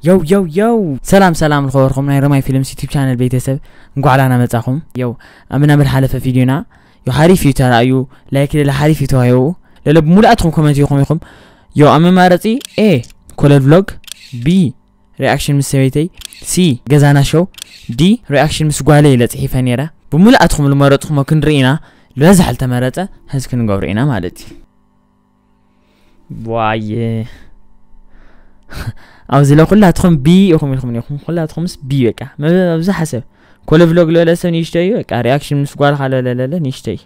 የው የው የው ሰላም ሰላም ልኸበርኩም ናይ ረማይ ፊልምስ ዩቲብ ቻነል ቤተሰብ፣ እንኳዕ ዳና መጻኹም። የው ኣብ ናብል ሓለፈ ቪዲዮና፣ የው ሓሪፍ እዩ ተራእዩ፣ ላይክ ለለ ሓሪፍ እዩ ተዋየው። ለለ ብሙሉኣትኩም ኮመንት ይኹም ይኹም። የው ኣብ መማረጺ ኤ ኮለል ቭሎግ፣ ቢ ሪኣክሽን ምስ ሰበይተይ፣ ሲ ገዛና ሾው፣ ዲ ሪኣክሽን ምስ ጓለ ኢለ ጽሒፈ ነይረ። ብሙሉኣትኩም ልመረጥኩሞ ክንርኢ ኢና። ልበዝሕ ልተመረጸ ህዝ ክንገብሮ ኢና ማለት እዩ። ዋየ ኣብዚ ለኩላትኩም ቢ ኢኹም ኢልኩም ኢኹም ኩላትኩምስ ቢ በቃ። መ- ኣብዚ ሓሰብ ኮለ ቭሎግ ለለ ሰብ ንእሽተይ እዩ በቃ። ሪኣክሽን ምስ ጓልካ ለለለለ ንእሽተይ።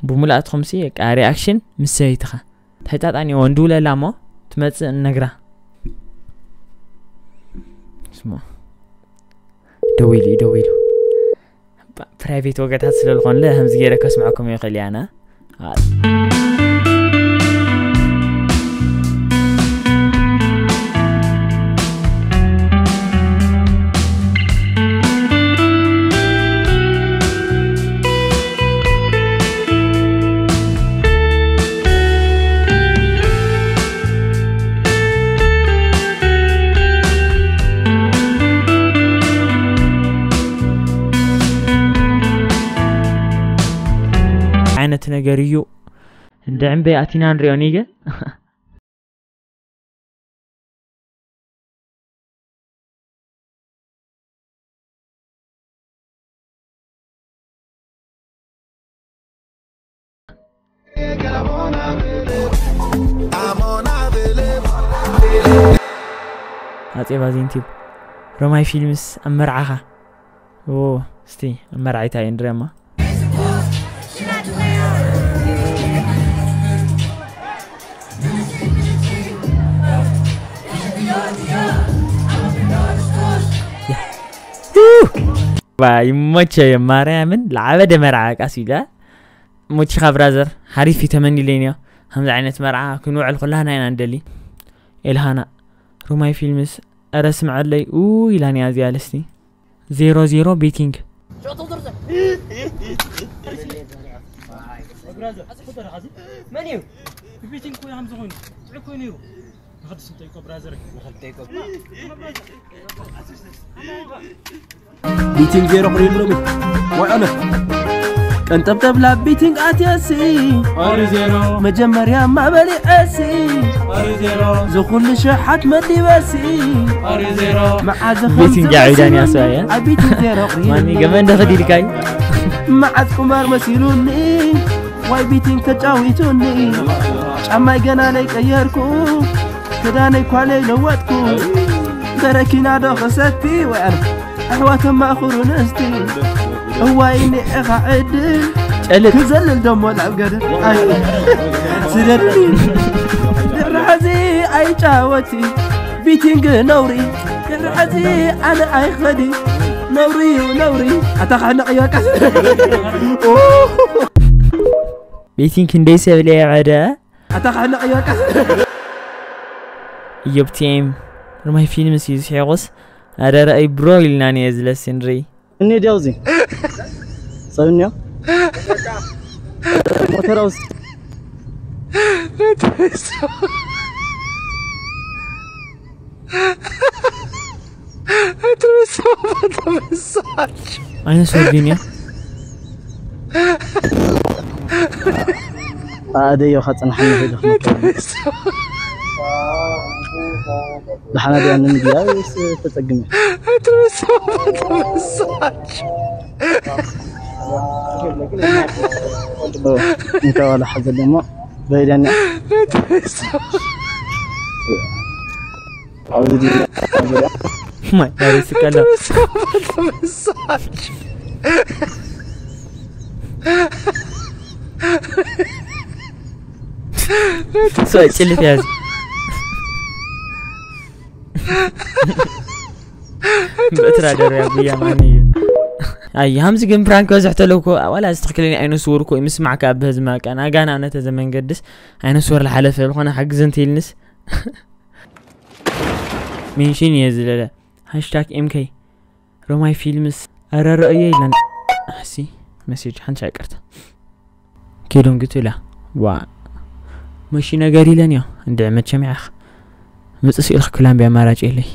ብሙላትኩም ሲ በቃ ሪኣክሽን ምስ ሰበይትኻ። ተጣጣኒ ወንዱ ለላ እሞ ትመጽእ ነግራ። ስማ ደዊሉ እዩ ደዊሉ። ፕራይቬት ወገታት ስለ ዝኾንለ ከምዚ ገይረ ከስምዐኩም ይኽእል እየ ኣነ። ዓይነት ነገር እዩ። እንደ ዕምበይ ኣቲና ንሪኦ ኒገ። ኣጼ ባዜን ቲዩብ፣ ሮማይ ፊልምስ ኣብ መርዓኻ። ኦ፣ እስቲ ኣብ መርዓይታ እየ ንሪኦማ። ባ ይሞቸ ማርያምን ለዓበደ መርዓ ቃስ ኢለ። ሞቺኻ ብራዘር፣ ሓሪፍ እዩ ተመኒለይ ነዮ። ከምዚ ዓይነት መርዓ ክንውዕል ኩላህና ኢና ንደሊ። ኤልሃና፣ ሮማይ ፊልምስ፣ ኧረ ስምዐለይ፣ ኡ ኢላኒ ኣዚያ ለስቲ። ዜሮ ዜሮ ቤቲንግ። መን እዩ? ቤቲንግ ኮይኑ ከምዚ ኮይኑ፣ ጥዑይ ኮይኑ እዩ። ንኸዲ ስም ጠይቆ ብራዘር። ንኸዲ ጠይቆ። ቢቲንግ ዜሮ ክሪሉ ሎሚ። ወይ ኣነ። ቀንጠብጠብ ላብ ቢቲንግ ኣትየሲ። ኣሪ ዜሮ። መጀመርያ ማበሊዐሲ። ኣሪ ዜሮ። ዝኹሉ ሸሓት መዲበሲ። ኣሪ ዜሮ። መዓዝ ቢቲንግ ከምዚ ዓቢዳን መሲሉኒ። ያስዋየ። ኣብ ቢቲንግ ዜሮ ክሪሉ ማኒ ሎሚ። ገመ እንደኸዲልካይ። መዓዝ ቁማር መሲሉኒ። ዋይ ቢቲንግ ተጫዊቱኒ። ጫማይ ገና ለይቀየርኩ። ክዳነይ ኳለይ ለወጥኩ። በረኪና ዶ ክሰቲ ወይ ኣነ ኣሕዋት ኣማኽሩ ንስቲ። እዋይ ኒዕኻ ዕድል ጨልጥ። ክዘልል ደሞ ናብ ገደል። ኣይ፣ ስደድኒ። ድራዚ ኣይጫወቲ። ቢቲንግ ነውሪ። ድራዚ ኣነ ኣይኸዲ። ነውሪ እዩ ነውሪ። ኣታ ካሕነቕ እዩ በቃ። ቤቲንግ ክንደይ ሰብ ለየዐደ? ኣታ ካሕነቕ እዩ በቃ። ኢዮብ ቲኤም ርማይ ፊልምስ እዩ ዝሕቑስ። ኣረ ረኣይ ብሮ ኢልና ንየ ዝለስን ርኢ። እኒ ዲያውዚ። ሰብ እኒዮ። ሞተር ኣውስ። ኣይነ ሶርዲን እያ። ኣደዮ ከጽንሓኒ ሄደ። ደሓና ድያ ንምድያ ወይስ ተጸግመ? እንተ ዋላ ሓዘለሞ በይዳኛ። ኣብዚ ድዩ? ማይ፣ ዳሪ ስቀላ። ሰው ጭልፍ ያዝ። በትራ ደርያ ጉያ ማን እዩ? ኣይ፣ ሃምዚ ግን ፕራንክ በዝሕ ተለውኮ፣ ዋላ እዚ ትኽክለኛ ኣይነ ስውር እኮ እዩ፣ ምስማዕካ ኣብ ህዝቢ ማቃ፣ ናጋና ነተ ዘመን ገድስ፣ ኣይነ ስውር ለሓለፈ፣ ዝኾነ ሓግዝ እንተ ኢልንስ። ሜንሽን እየ ዝለለ። ሃሽታግ ኤምከይ። ሮማይ ፊልምስ። ኣረ ረእዮ ኢለን። ኣሲ፣ መሴጅ ሓንቲ ይቅርታ። ኬዶም ግትላ። ዋ። መሺ ነገር ኢለን እዮ። እንድዕ መቸም ያኽ። ምጽእ ስኢልካ ክላምቢ ኣማራጭ የለይ።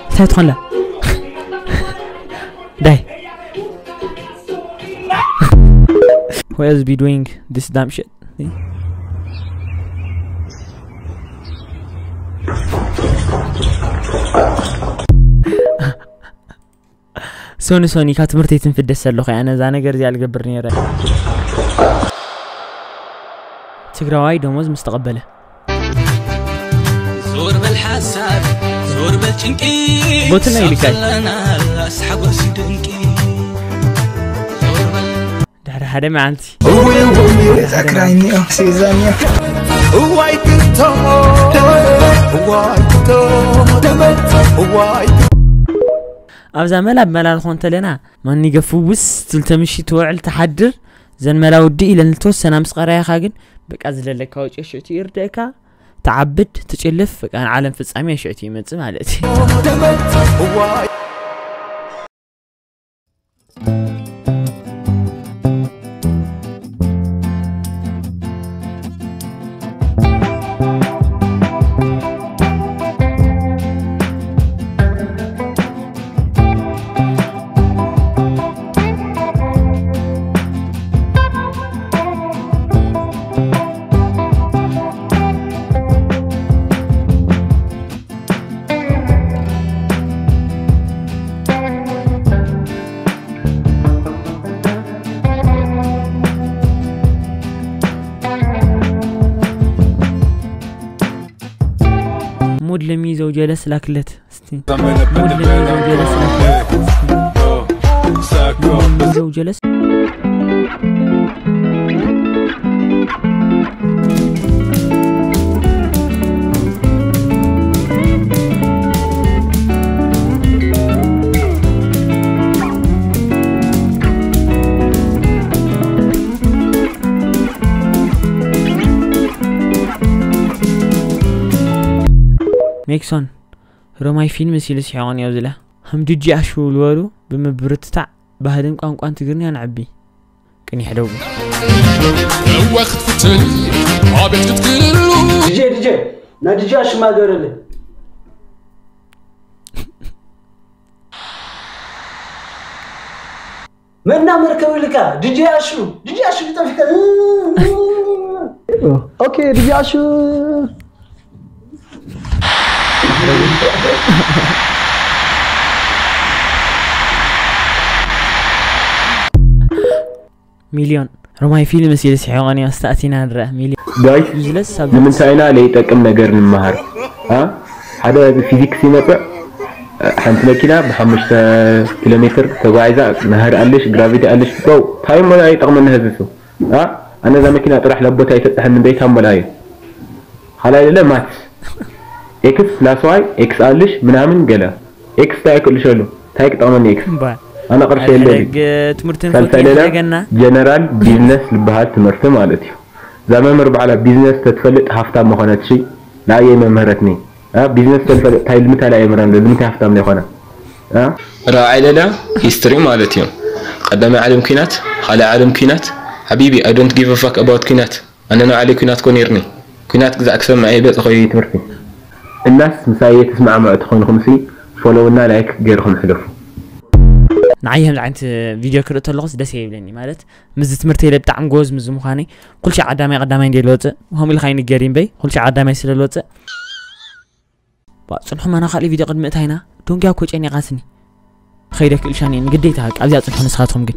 እንታይ ትኾንላ? ዳይ። Who else be doing this dumb shit? ሶኒ ሶኒ ካብ ትምህርቲ ትንፍደስ ኣለኹ። ኣነ እዛ ነገር እዚኣ ልገብር ነይረ። ትግራዋይ ደሞዝ ምስ ተቐበለ። ዞር በል ሓሳብ፣ ዞር በል ጭንቂ። ቦትና ኢልካ እዩ። ሓጎስ ድንቂ። ዞር በል። ድሕሪ ሓደ መዓልቲ። እውይ፣ እውይ፣ እውይ፣ እዛ ክራይ እኒኦ፣ ሴዛ እኒኦ። እዋይ ክቶ፣ እዋይ ክቶ፣ እዋይ። ኣብዛ መላ ብመላ ንኾን እንተለና፣ ማን ይገፍውስ ትብል ተምሺ ትውዕል ትሓድር። ዘን መላ ውዲ ኢለን ዝተወሰና ምስ ቀረያኻ ግን፣ በቃ ዝለለካ ወጪ ሽዕቲ ይርደእካ። ትዓብድ፣ ትጭልፍ፣ በቃ ንዓለም ፍጻሜ ሽዕቲ ይመጽእ ማለት እዩ። ሙድ ለሚይዘው ጀለስ ላክለት እስቲ። ሙድ ለሚይዘው ጀለስ ላክለት እስቲ። ሙድ ለሚይዘው ጀለስ። ሜክሶን ሮማይ ፊልም ሲሉ ሲሖን ያው ዝለ ከም ድጂ ኣሹ ልበሉ ብምብርትታዕ ባህልን ቋንቋን ትግርኛ ንዕቢ። ቅኒሕ ደው። እዋ ክትፍትን ኣቤት ክትክልሉ። ድጄ፣ ድጄ፣ ናይ ድጄ ኣሹ ማገረለ። መና መርከብ ኢልካ፣ ድጄ ኣሹ፣ ድጄ ኣሹ ይጠፊካ። ኦኬ፣ ድጄ ኣሹ። ሚልዮን ሮማይ ፊልም ሲል ሲሖን ያው ስታቲና ንረኣ ሚልዮን። ጋይስ፣ ዩዝለስ ሳብጀክት። ንምንታይ ኢና ለይጠቅም ነገር ንምሃር? አ? ሓደ ፊዚክስ ይመጽእ፣ ሓንቲ መኪና ብሓሙሽተ ኪሎ ሜትር ተጓዒዛ፣ ናህሪ ኣለሽ፣ ግራቪቲ ኣለሽ፣ ጎው። ታይም ወላ ይጠቕመና ህዝቢ ሰው። አ? ኣነ እዛ መኪና ጥራሕ ለቦታ ይተጥሐኒ እምበይ ታም ወላ እዩ። ካልኣይ ለለ ማትስ። ኤክስ ፕላስ ዋይ፣ ኤክስ ኣለሽ ምናምን ገለ። ኤክስ እንታይ ክልሸሉ? እንታይ ክጠቕመኒ ኤክስ? እምባ። ኣነ ቅርሺ ሓደ የለኒ። ደግ ትምህርቲ ሳልሳይ ንፈትዮ ለለ ፈለገና። ጀነራል ቢዝነስ ዝበሃል ትምህርቲ ማለት እዩ። እዛ መምህር ባዕላ ቢዝነስ ተትፈልጥ ሃፍታም ምኾነት፣ እሺ? ንኣየይ መምህረትኒ? አ፣ ቢዝነስ ተልፈልጥ እንታይ ልምታይ ለኣየምረን? ልምታይ ሃፍታም ዘይኮነ? አ? ረብዓይ ለለ ሂስትሪ ማለት እዩ። ቀዳማይ ዓለም ኲናት፣ ካልኣይ ዓለም ኲናት፣ ሓቢቢ፣ I don't give a fuck about ኲናት። ኣነ ንባዕለይ ኲናት ኮ ነይርኒ። ኲናት ግዛዕ ክሰምዕ እየ በፂ ኮይኑ ትምህርቲ። እናስ ምሳይ የተስማዕምዑ ተኾይንኹም ሲ ፎሎው እና ላይክ ገይርኹም ሕለፉ። ንዓይ ከምዚ ዓይነት ቪድዮ ክርኢ ተለኹስ ደስ ይብለኒ። ማለት ምስዚ ትምህርቲ ኢለ ብጣዕሚ ጎበዝ ምስዚ ምዃነይ ኩልሻ ቀዳማይ ቀዳማይ እንደ ልወፅእ ከምኡ ኢልካ ይንገር እምበይ ኩልሻ ቀዳማይ ስለ ልወፅእ ባ፣ ጽንሑ ማና ካልእ ቪድዮ ቅድሚ እታይና፣ ዶንግያ እኮ ጨኒቓትኒ። ኸይደ ክእልሻኒ ንግዴታ፣ በቃ ኣብዚኣ ጽንሑ ንስኻትኩም ግን።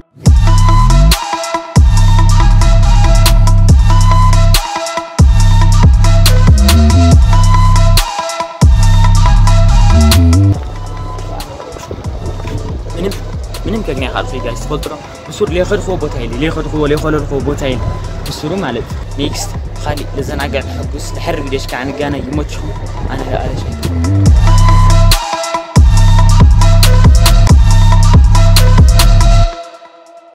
ምንም፣ ምንም ከግንያ ካልሲ ጋይስ፣ ትፈልጡ ዶ? ብሱር ሌኸድኽዎ ቦታ የለ፣ ሌኸድኽዎ፣ ሌኸለልኽዎ ቦታ የለ። ብሱሩ ማለት ኔክስት፣ ኻሊእ፣ ለዘናግዕ፣ ተሐጉስ፣ ድሕሪ ቪድዮሽ ከዓ ንጋናይ፣ ይመችኹም። ኣነ ለኣለሽ።